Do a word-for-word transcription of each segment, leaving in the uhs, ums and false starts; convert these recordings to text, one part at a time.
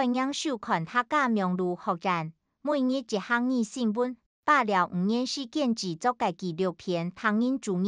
歡迎收看客家網路學院，每日一客語新聞，把尞五年時間製作个紀錄片《客人主人》，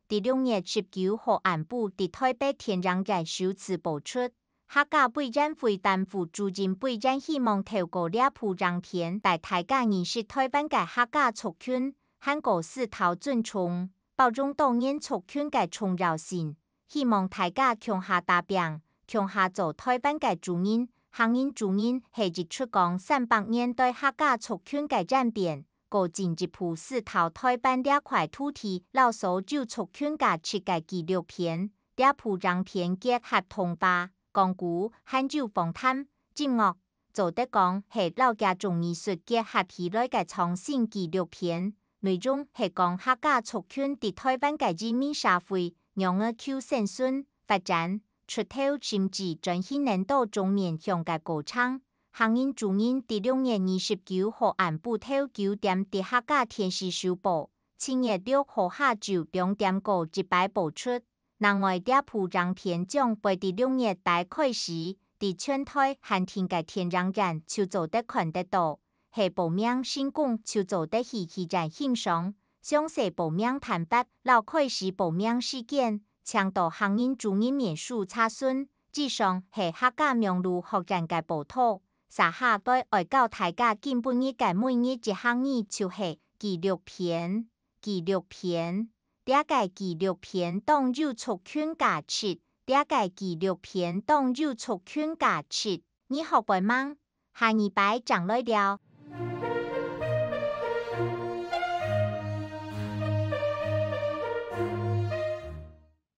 第六月十九號暗晡在台北電影院首次播出。客家委員會黨副主任委員希望透過這部影片，帶大家認識台灣个客家族群，還過思考尊重、包容多元族群个重要性。 希望大家共下打拚，共下做台灣个主人。客人主人係一齣講三百年代客家族群个演變，過進一步思考台灣這塊土地摎所有族群價值个紀錄片。這部影片結合童話、講古，還有訪談、音樂， 做得講係摎幾種藝術結合起來个創新紀錄片，內容係講客家族群在台灣个移民社會仰仔求生存、發展、出頭，甚至轉型等多種面向个過程。客人主人第六月二十九號暗晡頭九點在客家電視首播，七月六號下晝兩點過一擺播出。 另外，這部影片將會在六月底開始，在全台限定个電影院就做得看得到，係報名成功就做得去戲院欣賞。詳細報名辦法摎開始報名時間，請到客人主人面書查詢。以上係客家網路學院个報導，接下來愛教大家今晡日个每日一客語就係紀錄片，紀錄片。 這个紀錄片當有族群價值，這个紀錄片當有族群價值，你學會吂？下二擺正來尞。